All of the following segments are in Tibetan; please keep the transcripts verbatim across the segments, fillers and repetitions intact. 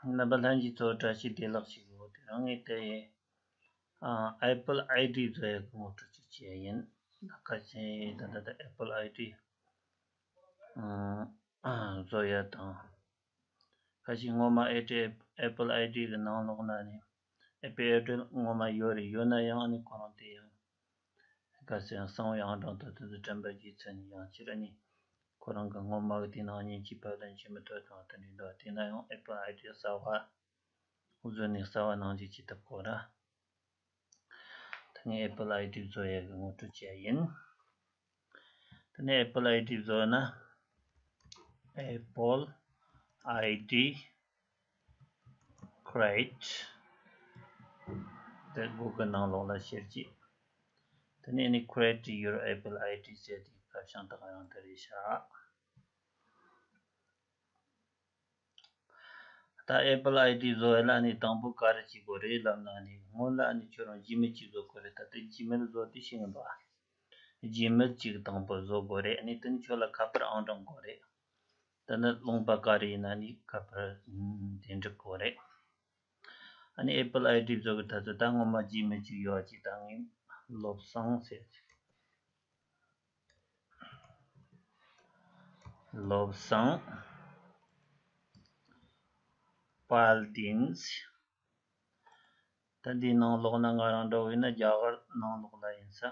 རྣམ་པ་ལྷན་རྒྱས་ཚོ་བཀྲ་ཤིས་བདེ་ལེགས་ཞུ་གི་ཡོད། དེ་རིང་ངས་དེ་ཡི་ཨ་Apple ID བཟོ་ཡག་གི་ངོ་སྤྲོད་ཅིག་བྱེད་ཡ་ཡིན། ད་ཁ་ཤས་ད་ལྟ་ད་Apple ID ཨ་བཟོ་ཡ་དང་། ཁ་ཤས་སྔོན་མ་ཨེ་ཏྲེ་Apple ID གི་ནང་ལོགས་ན་ནི་Apple ID སྔོན་མ་ཡོད་རེད། ཡོད་ན་ཡང་ཨ་ནི་ཁོ་རང་དེ་ཡང་ག་ཚོད་ཡང་གསང་བའི་ཨང་གྲངས་དང་དེ་ཚོ་དྲན་པ་བརྗེད་ཚར་ནས། ཡང་སྤྱིར་ཨ་ནི་ཁོ་རང་གི་སྔོན་མ་གི་དེ་ནང་བརྙན་གྱི་ཕབ་ལེན་བྱེད་མི་ཐུབ་དང་དེ་འདྲ་འདུག་དེ་ན་ཡང་Apple ID གསར་པ་བཟོས་ནས་གསར་པ་ནང་འཇུག་བྱེད་ཐུབ་དགོས་ར། ད་ངས་Apple ID བཟོ་ཡག་གི་ངོ་སྤྲོད་བྱེད་ཡ་ཡིན། དེ་ནས་Apple ID བཟོ་ན། Apple ID create དེ་Google ནང་ལོགས་ལ་ཤེར་གྱིས། དེ་ནས་ནི་Create your Apple ID ཟེར་དེ་ཁ་བྱང་དག་རང་དེ་རེད་ཤག་ད་Apple ID བཟོ་ཡ་ལ་ནི་དང་པོ་ག་རེ་བྱེད་དགོས་རེད་ལབ་ན་ནི། སྔོན་ལ་ནི་ཁྱོད་རང་Gmail གཅིག་བཟོ་དགོས་རེད། ད་ལྟ་Gmail བཟོ་དེ་ཤེས་ཡོད་པ། Gmail གཅིག་དང་པོ་བཟོ་དགོས་རེད། ནི་དེ་ནི་ཁྱོད་ལ་ཁ་པར་ཨང་གྲངས་དགོས་རེད། ད་ནི་ལུང་པ་ག་རེ་ཡིན་ན་ནི་ཁ་པར་དེ་འབྲི་དགོས་རེད། ཨ་ནི་Apple ID བཟོ་གི་ད་ཚོད་ད་སྔོན་མ་Gmail གཅིག་ཡོད་ཅིག་ད་ངས་བློ་བཟང་ཟེར། བློ་བཟང་དཔལ་ལྡན། ད་འདིའི་ནང་ལོགས་ན་ང་རང་འདྲ་བོ་ཡིན་ན་རྒྱ་གར་ནང་ལོགས་ལ་ཡིན་ས།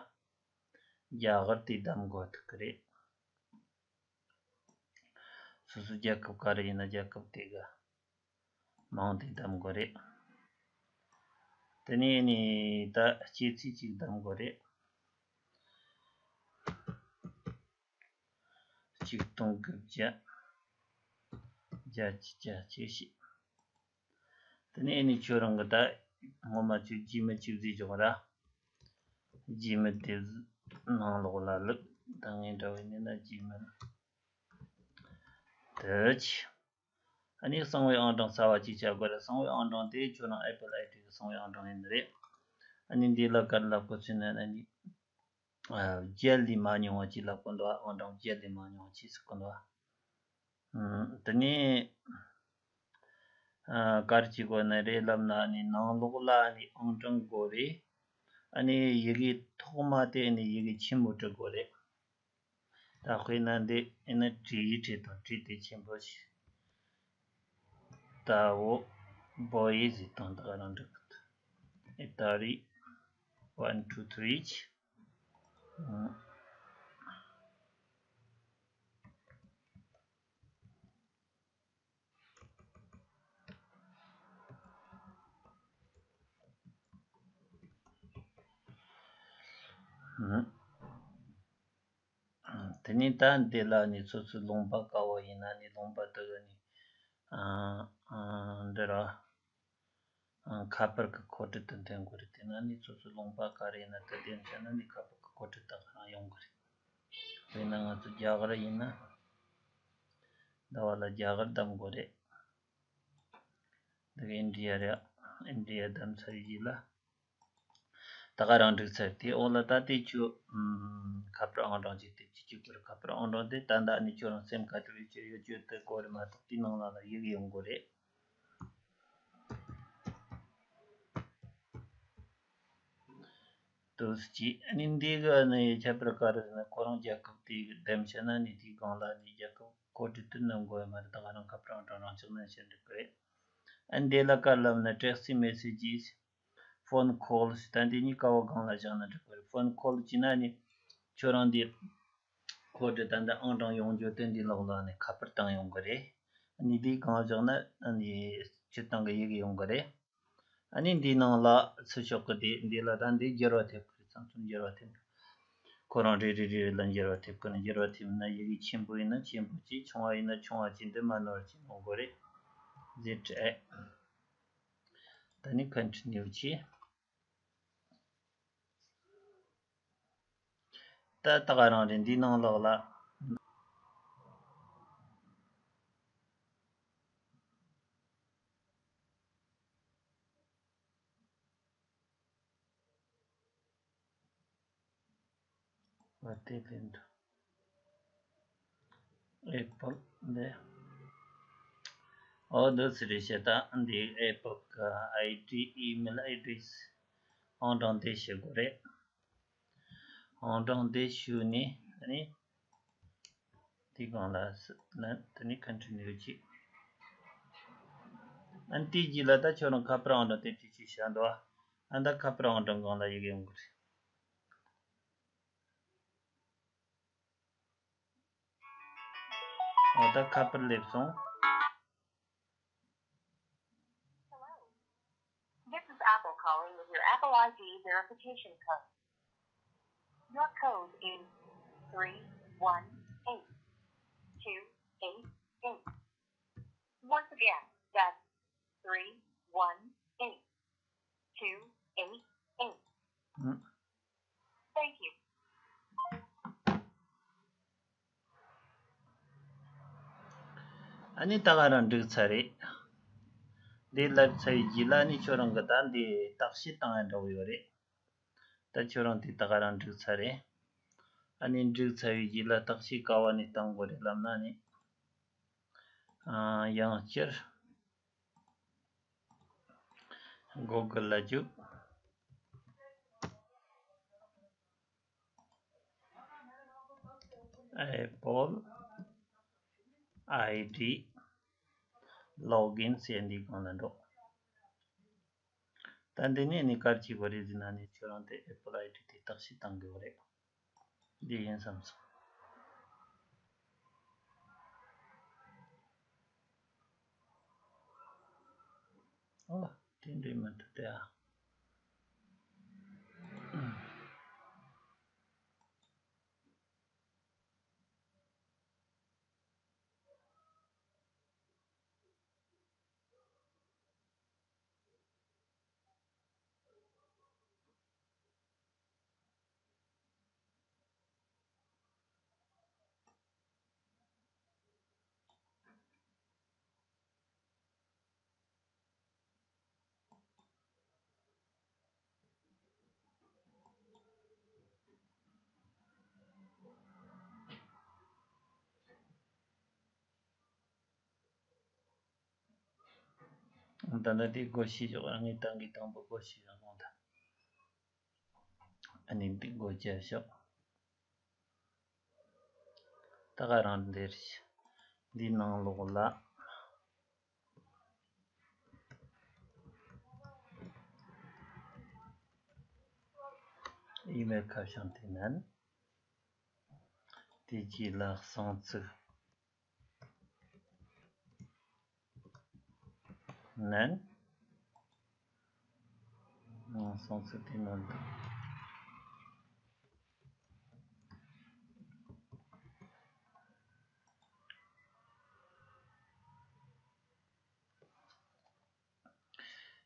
རྒྱ་གར་དེ་བདམས་དགོས་ཐུག་གི་རེད། སོ་སོ་རྒྱལ་ཁབ་ག་རེ་ཡིན་ན་རྒྱལ་ཁབ་དེ་གི་མིང་དེ་བདམས་དགོས་རེད། དེ་ནས་ནི་ད་སྐྱེས་ཚེས་གཅིག་བདམས་དགོས་རེད། གཅིག་སྟོང་དགུ་བརྒྱ་བརྒྱད་ཅུ་གྱ་གཅིག་བྱས། དེ་ནས་ཨ་ནི་ཁྱོད་རང་གི་ད་སྔོན་མ་ཁྱོད་Gmail གཅིག་བཟོས་བཞག་ར། Gmail དེ་ནང་ལོགས་ལ་བླུགས། ད་ངས་འདྲ་བོ་ཡིན་ན་Gmail དེ་བྱས། ཨ་ནི་གསང་བའི་ཨང་གྲངས་གསར་པ་གཅིག་བྱ་དགོས་རེད། གསང་བའི་ཨང་གྲངས་དེ་ཁྱོད་རང་Apple ID གི་གསང་བའི་ཨང་གྲངས་ཡིན་ནི་རེད། ཨ་ནི་འདི་ལ་ག་རེ་ལབ་དགོས་ཟེར་ན་ཨ་ནི། ཨ་བརྒྱད་ལས་མ་ཉུང་བ་ཅིག་ལབ་དགོས་འདུག་ཨང་གྲངས་བརྒྱད་ལས་མ་ཉུང་བ་ཅིག་ཟེར་དགོས་འདུག་ཨ་དེ་ནས་ཨ་ག་རེ་བྱེད་དགོས་ནི་རེད་ལབ་ན། ཨ་ནི་ནང་ལོགས་ལ་ཨ་ནི་ཨང་གྲངས་དགོས་རེད། ཨ་ནི་ཡི་གེ་ཐོག་མ་དེ་ཨ་ནི་ཡི་གེ་ཆེན་པོ་འབྲི་དགོས་རེད། ད་དཔེར་ན་འདི་ཨ་ནི་བྲིས་བྲིས་དང་བྲིས་དེ་ཆེན་པོ་ཞིག་ད་འོ་བོ་ཡི་ཟིག་དང་ད་ག་རང་འབྲི་གི་འདུག་ཨེ་ད་རེད། One, two, three. དེ་ནས་ད་འདི་ལ་ནི་སོ་སོའི་ལུང་པ་ག་བ་ཡིན་ན་ནི་ལུང་པ་དེ་ག་ནི་ཨ་ཨ་འདི་ར། ཨང་ཁ་པར་གི་ཁོ་ཊི་དེ་འཐེན་དགོས་རེད། དེ་ན་ནི་སོ་སོའི་ལུང་པ་ག་རེ་ཡིན་ན་དེ་འཐེན་བྱས་ན་ནི་ཁ་པར་གི་ཁོ་ཊི་དག་རང་ཡོང་གི་རེད། དཔེར་ན་ང་ཚོ་རྒྱ་གར་ཡིན་ན་ཟླ་བ་ལ་རྒྱ་གར་བདམས་དགོས་རེད། འདི་ག་ཨིན་ཌི་ཡ་རེད། ཨིན་ཌི་ཡ་བདམས་ཚར་རྗེས་ལ་ད་ག་རང་འགྲིག་ཚར། དེའི་འོག་ལ་ད་ལྟའི་ཁྱོད་ཨམ་ཁ་པར་ཨང་གྲངས་ཅིག་དེབ་ཅིག་བཅུག་དགོས་རེད། ཁ་པར་ཨང་གྲངས་དེ་ད་ལྟ་ནི་ཁྱོད་རང་སེམས་ཁ་དྲོ་བའི་ཁྱོད་ཡོད་རྒྱུ་དེ་དགོས་རེད་མ་གཏོགས་དེའི་ནང་ལ་ལ་ཡི་གེ་ཡོང་དགོས་རེད། དུ་སྐྱེས། ཨ་ནི་འདི་གི་ནི་ཁྱད་པར་ག་རེ་ཟེར་ན་ཁོ་རང་རྒྱལ་ཁབ་དེ་གི་འདེམས་བྱས་ན་ནི་དེའི་སྒང་ལ་ནི་རྒྱལ་ཁབ་ཀོ་ཌི་དེ་བསྣུན་དགོས་ཡོད་མ་རེད། ད་ག་རང་ཁ་པར་ཨང་གྲངས་རང་ཆགས་ན་བྱེད་འགྲིག་གི་རེད། ཨ་ནི་འདི་ལ་ག་ལབ་ན་text messages, phone calls ད་འདི་གཉིས་ཀ་བ་སྒང་ལ་བཞག་ན་འགྲིག་གི་རེད། ཕོན་ཁོལ་བྱས་ན་ནི་ཁྱོད་རང་འདི་ཁོ་དེ་ད་ལྟ་ཨང་གྲངས་ཡོང་རྒྱུ་དེ་འདི་ལོགས་ལ་ནི་ཁ་པར་བཏང་ཡོང་གི་རེད། ཨ་ནི་འདི་སྒང་བཞག་ན་ཨ་ནི་སྤྱིར་བཏང་གི་ཡི་གེ་ཡོང་གི་རེད། ཨ་ནི་འདིའི་ནང་ལ་ཚུར་ཕྱོགས་ཀྱི་དེ་འདི་ལ་ད་འདི་འགྱུར་བ་ཐེབས་ཀྱི་རེད། མཚམས་མཚམས་འགྱུར་བ་ཐེབས་འདུག་ཁོ་རང་རེ་རེ་རེ་རེ་ལ་འགྱུར་བ་ཐེབས་ཀྱི་རེད། འགྱུར་བ་ཐེབས་ན་ཡི་གེ་ཆེན་པོ་ཡིན་ན་ཆེན་པོ་གཅིག་ཆུང་བ་ཡིན་ན་ཆུང་བ་གཅིག་འདི་མ་ནོར་གཅིག་ཡོང་དགོས་རེད། ཟེར་དྲན། ད་ནི་continue བྱེད། ད་ད་ག་རང་རེད། འདིའི་ནང་ལོགས་ལ། བ་དེ་ལེན་དུ། Apple འདི། ཨོ་འདི་ཚོ་རེད་བཤད། ད་འདི་ཨེ་པོལ་གི་ཨའི་ཌི། ཨི་མེལ་ཨེ་ཌི་རེས། ཨང་གྲངས་འདི་ཞུ་དགོས་རེད། ཨང་གྲངས་འདི་ཞུས་ནས་ཨ་ནི་དེའི་སྒང་ལ་ས་ན་དེ་ནས་ཁོན་ཊི་ནིའུ་བྱེད། ཨ་ནི་དེའི་རྗེས་ལ་ད་ཁྱོད་རང་ཁ་པར་ཨང་གྲངས་དེ་བྲིས་བྱས་བཞག་འདུག་ཨ་ད་ཁ་པར་ཨང་གྲངས་སྒང་ལ་ཡི་གེ་ཡོང་གི་རེད། འོ་ད་ཁ་པར་སླེབས་སོང་། This is Apple calling with your Apple I D verification code. Your code is three one eight two eight eight. Once again, that's three one eight two eight eight. ཨ་ནི་ད་ག་རང་འགྲིག་ཚར་རེད། འདི་ལབ་ཚར་བའི་རྗེས་ལ་ཨ་ནི་ཁྱོད་རང་གི་ད་འདི་བརྟག་དཔྱད་བཏང་ཡ་འདྲ་བོ་ཡོད་རེད། ད་ཁྱོད་རང་དེ་ད་ག་རང་འགྲིག་ཚར་རེད། ཨ་ནི་འགྲིག་ཚར་བའི་རྗེས་ལ་བརྟག་དཔྱད་ག་བ་ནས་བཏང་དགོས་རེད་ལབ་ན་ནི། ཨ། ཡང་བསྐྱར་གུ་གལ་ལ་རྒྱུགས། ཨེ་པོལ་ཨའི་ཌི་ལོག་ཨིན་ཟེར་འདི་སྒང་ལ་འགྲོ། ད་འདི་ནས་ནི་ག་རེ་བྱེད་དགོས་རེད་ཟེར་ན་ནི་ཁྱོད་རང་དེ་ཨེ་པོལ་ཨའི་ཌི་དེ་བརྟག་དཔྱད་བཏང་དགོས་རེད། འདི་ཡིན་བསམ་སོང་། ཨོ། དེ་འདྲའི་མི་འདུག་སྟེ་ཨ། ད་ལྟ་དེ་སྒོ་ཕྱེ་ཞོག་ངས་ཏང་གི་དང་པོ་སྒོ་ཕྱེ་ཞོག་གོང་དུ། ཨ་ནི་འདི་སྒོ་བརྒྱབ་ཤོག་ད་ག་རང་འདིར། འདི་ནང་ལོགས་ལ། ཨི་མེལ་ཁ་བྱང་དེ་ནན། དེ་རྗེས་ལ་གསང་ཚིག་ནན། སོང་ཚུལ་དེ་ནན་དང་།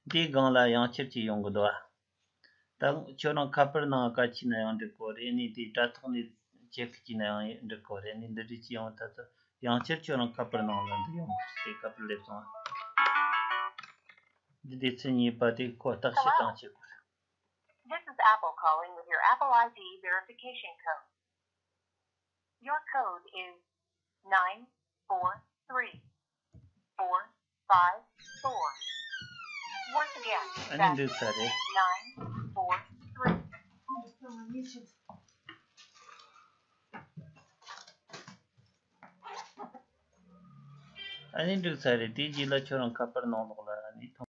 འདིའི་སྒང་ལ་ཡང་བསྐྱར་གྱིས་ཡོང་གི་འདུག་ཨ། ད་ཁྱོད་རང་ཁ་པར་ནང་ག་ཅི་ན་ཡང་འགྲིག་གོ་རེད། ནི་དེ་དྲ་ཐོག་ནས་ཅེག་གི་ན་ཡང་འགྲིག་གོ་རེད། ནི་འདི་འདྲ་ཅི་ཡང་ད་ཚོ་ཡང་བསྐྱར་ཁྱོད་རང་ཁ་པར་ནང་ལ་འདི་ཡོང་གི་རེད། ཁ་པར་སླེབས་སོང་ཨ། འདི་དེ་ཚེ་གཉིས་པ་དེ་ཁོ་བརྟག་དཔྱད་བཏང་བྱེད་དགོས་རེད། This is Apple calling with your Apple I D verification code. Your code is nine four three four five four. Once again, ཨ་ནི་འདི་ཚ་རེད། Nine four three. ཨ་ནི་འགྲིག་ཚར་རེད། དེའི་རྗེས་ལ་ཁྱོད་རང་ཁ་པར་ནང་ལོགས་ལ་ཨ་ནི།